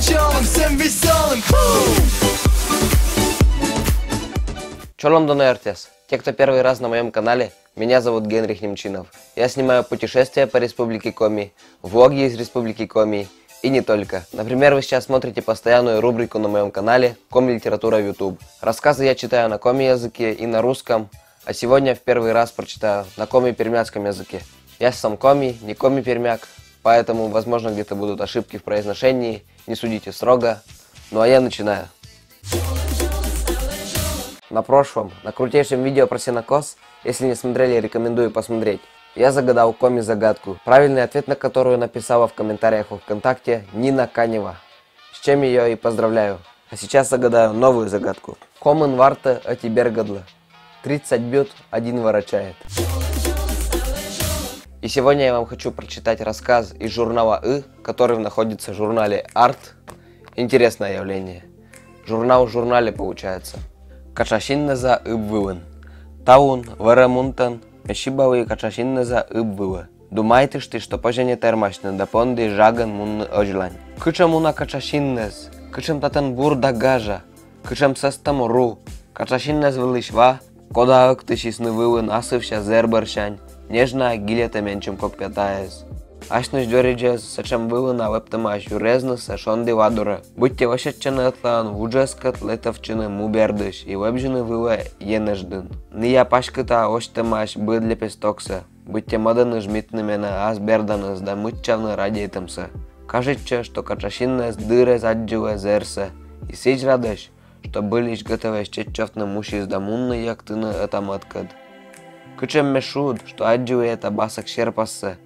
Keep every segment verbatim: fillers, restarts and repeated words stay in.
Чолом всем веселым. Чолом, донэ ӧртъяс! Те, кто первый раз на моем канале, меня зовут Генрих Немчинов. Я снимаю путешествия по Республике Коми, влоги из Республики Коми и не только. Например, вы сейчас смотрите постоянную рубрику на моем канале «Коми литература в YouTube». Рассказы я читаю на коми языке и на русском, а сегодня в первый раз прочитаю на коми-пермяцком языке. Я сам коми, не коми-пермяк, поэтому, возможно, где-то будут ошибки в произношении, не судите строго. Ну а я начинаю. На прошлом, на крутейшем видео про сенокос, если не смотрели, рекомендую посмотреть, я загадал коми загадку, правильный ответ на которую написала в комментариях во ВКонтакте Нина Канева, с чем ее и поздравляю. А сейчас загадаю новую загадку. Комын варты эти бергодлы. Тридцать бьют, один ворочает. И сегодня я вам хочу прочитать рассказ из журнала «Ы», который находится в журнале «Арт». Интересное явление. Журнал в журнале получается. Качасиннэза ыб вылын. Талун, вӧрэ мунтэн, ме сибалі качасиннэза ыб вылэ. Думайтышті, что позьэ не тэрмасьны да понді жагэн мунны озьылань. Кыӵе муна качасиннэз, кыӵем татын бур да гажа, кыӵем сӧстам ру. Качасиннэз вылысь ва, кода ӧктысисны вылын асывся зэр бӧрсянь, нежна гильэтэ менчым кок пятаез. Асьнысь доридзез сыӵем вылын лэптэмась юрезнысэ шонді ва дорэ. Быттьэ лэсьтчены ӧтлаын вуджескыт лэптыны му бердысь и лэбзьыны вылэ енэждын. Ная паськыта лэсьтэмась быд лепестоксэ. Быттьэ мӧдэн ыжмитны менэ ас берданэз да мыччавны радейтэмсэ. Кажитчэ, что качасиннэз дырез аддзылэ зэрсэ. И сідз радозь, что былись готовэсь чеччовтны мусиз да мунны йӧктыны ӧта-мӧдкӧд. Кыӵем ме шуд, что аддзылі эта басак серпассэ.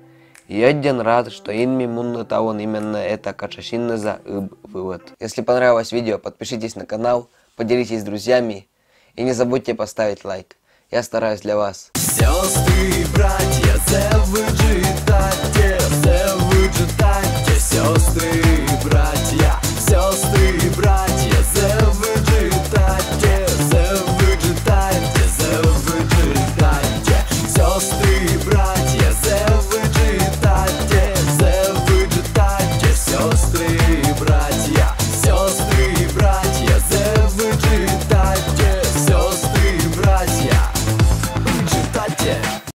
И ӧдйӧн рад, что инми мунны талун именно эта качасиннэза ыб вылэд. Если понравилось видео, подпишитесь на канал, поделитесь с друзьями и не забудьте поставить лайк. Я стараюсь для вас. Сестры